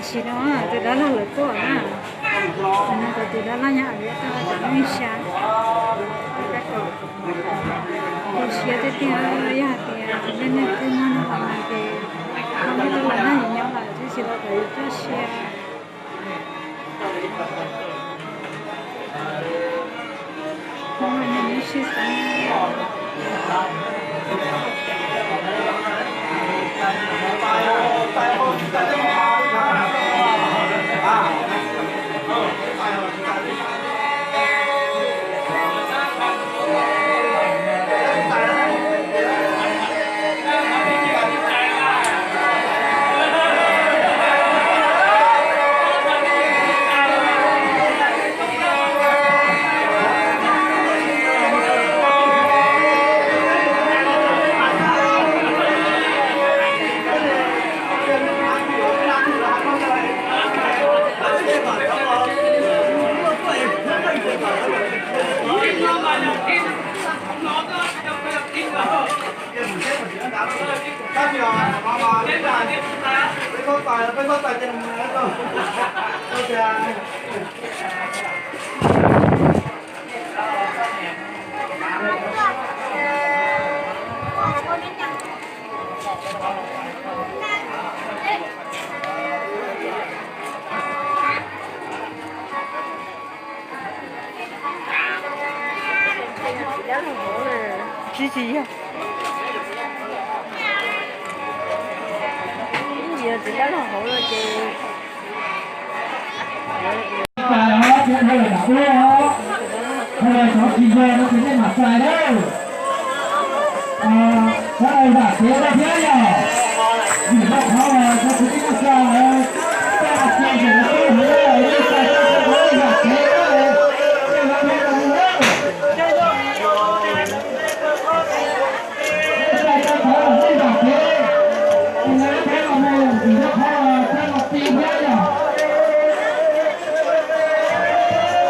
Tam sim no tus dab laug lawv tuaj na, no tus dab laug nyob Aviv tuaj tam mej sa. Tus siab tiag tiag yog hais tias nej leej twg muaj noj hauv no ces koj muab rau lawv noj nyob nyob lawm tab sis tau kom yus tuaj siab. Tsis tsis yog,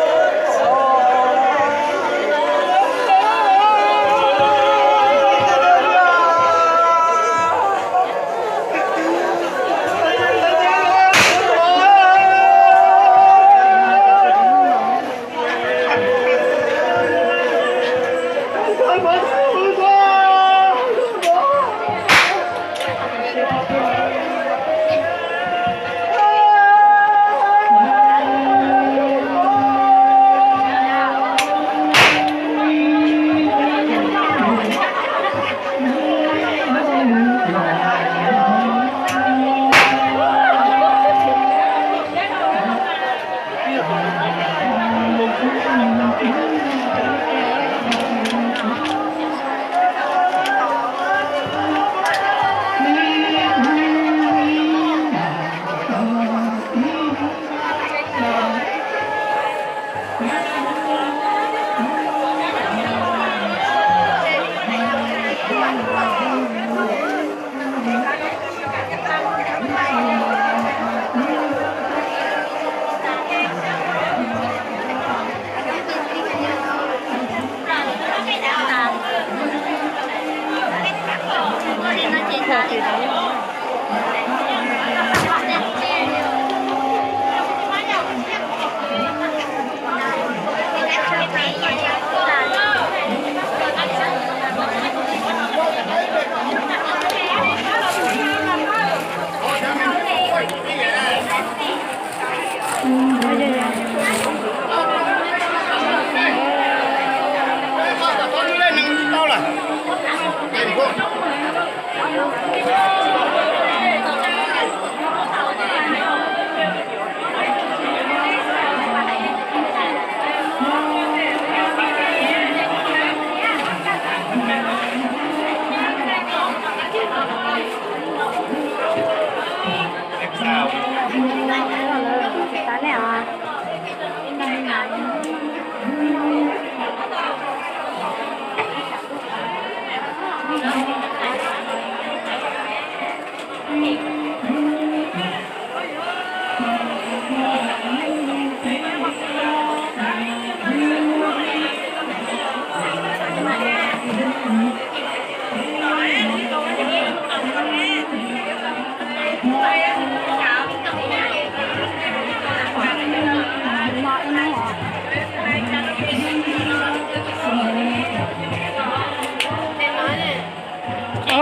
tsis dab laug hauv no ces.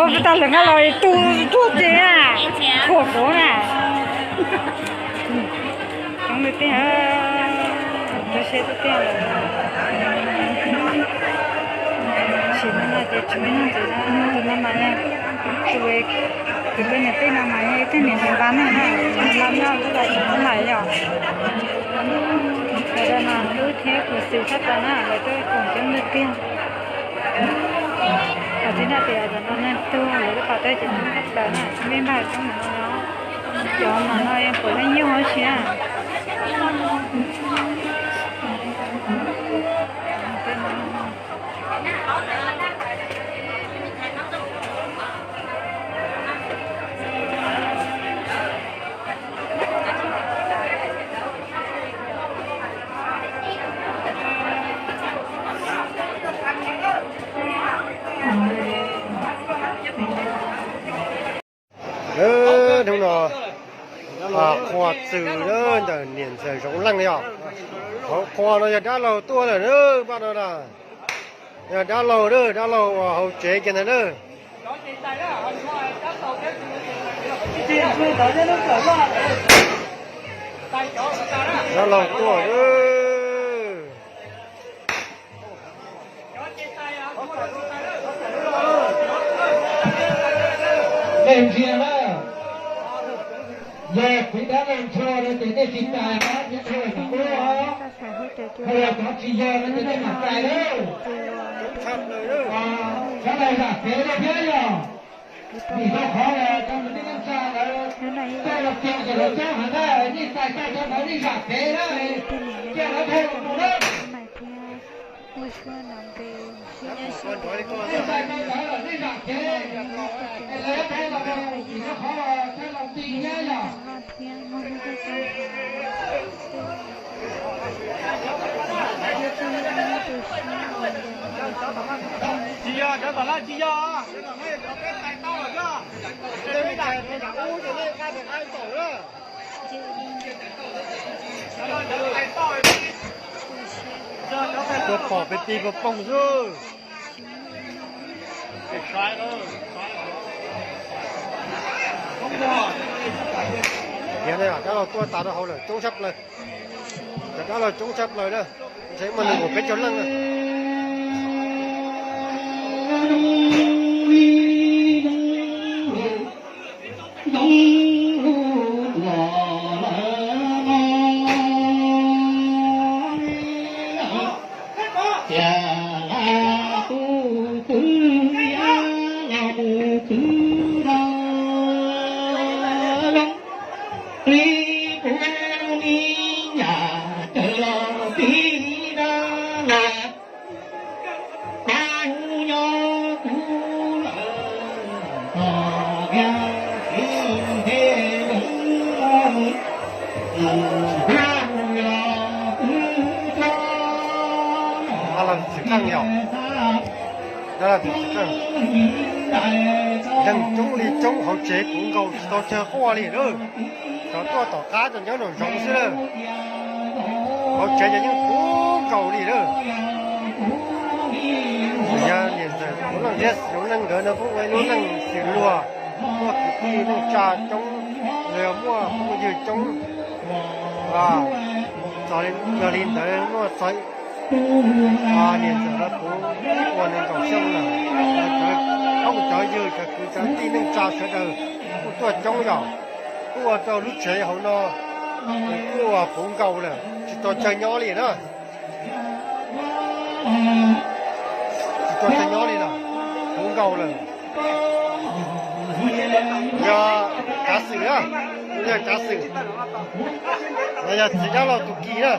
Ua tas lawm no los tu tuaj ces na, thuam kuv na. Coob tiag tiag, tu siab tiag tiag lawm. Tsis muaj no ces tsis muaj no ces tus no mas yog tus, tus peb niam tij no mas yog ib tug niam hluas npab neeg na, los nyob ntuj los tseem muaj lawm yom. Lawv no hlub thiab khuv xim tshaj plaws na, lawv tuaj koom coob tiag tiag. Os tib naj tias cov no neeg tuag lawv lub pas tej ces coob tshaj plaws na, coob li npaj coob no no. Cov mas no puav leej yog ua si na. Hnub no qhua txwm ntawm niam ntxawm Zoov Leej yog, hauv qhua no yog dab laug tuaj lawm na, pab no na. Yog dab laug, dab laug uas hauv tsev kiag ntag na. Dab laug tuaj. Nej ntsia na, yog txiv dab laug nrho no ces nej tsis cais na, thiab txhua tus ua, ho yog cov tsis yog no ces nej mam cais na. Sawv daws zam kev thiab yog, vim rau qhov cov kwv tij neej tsa lawv tuaj los tias ces lawv coob heev na, nej cais tau cov ntawd nej zam kev na, cia lawv dhau los mus na. Nej cais tau cov lawm nej zam kev, es lawv dhau los mus, vim rau qhov thawj laus ti thiab yog. Tsis yog, cov tom laj tsis yog, cov peb cais tau lawm na. Tej me cais rau yam ub ces nej nqa mus qhia tom na. Tuaj pom peb ti pog poog xwb. Tiag ne, dab laug tuaj tas rau hauv lawm, coob tshaj plaws. Cov dab laug coob tshaj plaws na, ntshe muaj nees nkaum peb caug leej na. Dab laug Txwv Qeej yog, dab laug Txwv Qeej, leej coob li coob, hauv tsev puv nkaus tsis tau chaw quaj li lawm. Cov tuaj tom qab cov nyob nraum zoov xwb lawm. Hauv tsev ces yeej puv nkaus li lawm. Yog niam ntxawm Zoov Leej thiab Zoov Leej nkawd no kuj ua ib lub neej xws luag, muaj kwv tij neej tsa coob, los yog muaj phooj ywg coob. Txog yog li ntawd muaj txog niam ntxawm lawv puv ib puas nees nkaum xyoo lawm, cov phooj cov ywg cov kwv cov tij neej tsa sawv daws kuj tuaj coob yom, kuj ua rau lub tsev hauv no kuj puv nkaus lawm tsis tau chaw nyob li na. Tsis tau chaw nyob li lawm, puv nkaus lawm. Yog Kav Xwm na, yog Kav Xwm, yog txiv dab laug tus Kis na.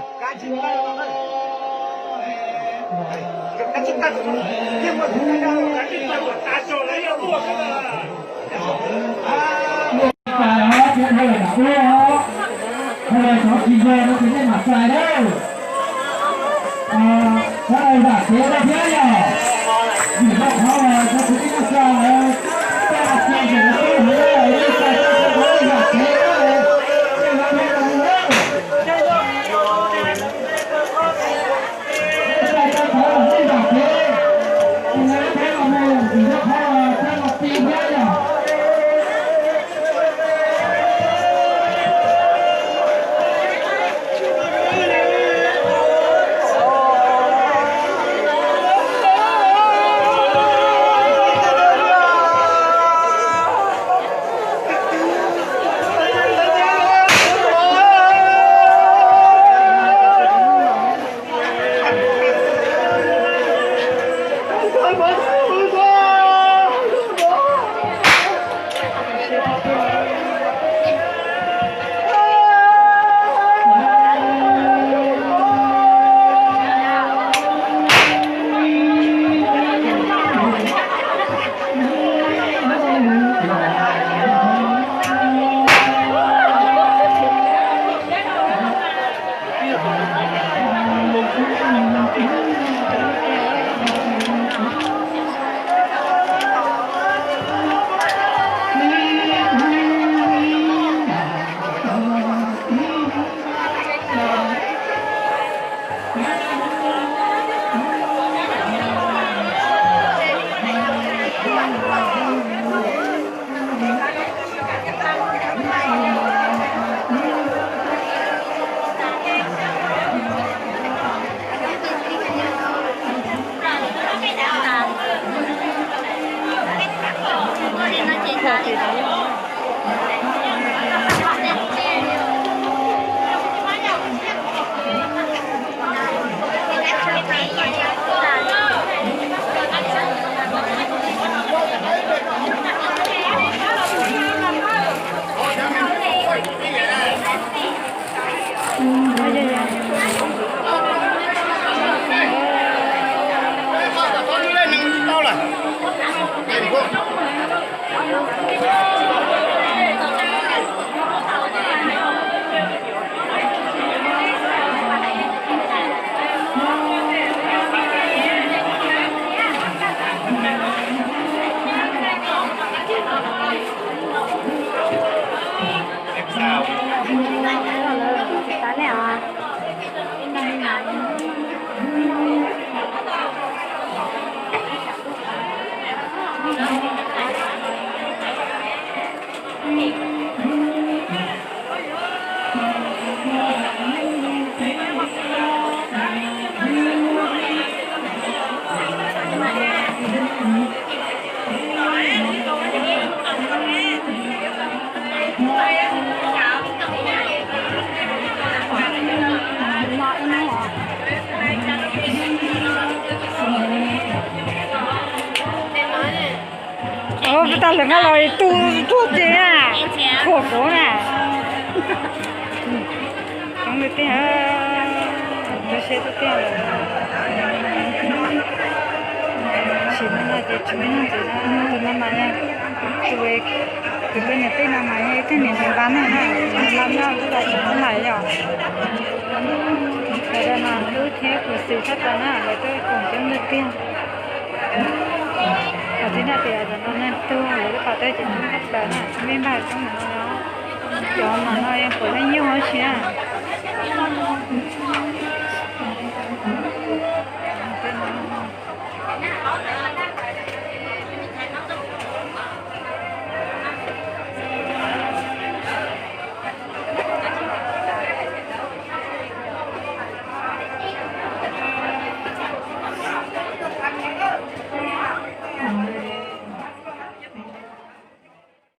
Ov, puas tas lawv nqa los tus tuaj ces na, khuam kuv na. Coob tiag tiag, lub siab tiag tiag. Tsis muaj no ces tsis muaj no ces tus no mas yog tus, tus poj niam tij no mas yog ib tug niam hluas npab neeg na, npab nyob twb los tsis muaj lawm yom. Sawv daws mas hlub thiab khuv xim tshaj plaws na, lawv twb koom coob tiag tiag. Qhov tseeb tiag tias cov no neeg tuag lawv lub pas teb ces coob tshaj plaws na, tsis muaj ib npag coob mus no. Cov mas no yog puav leej yug huv si na.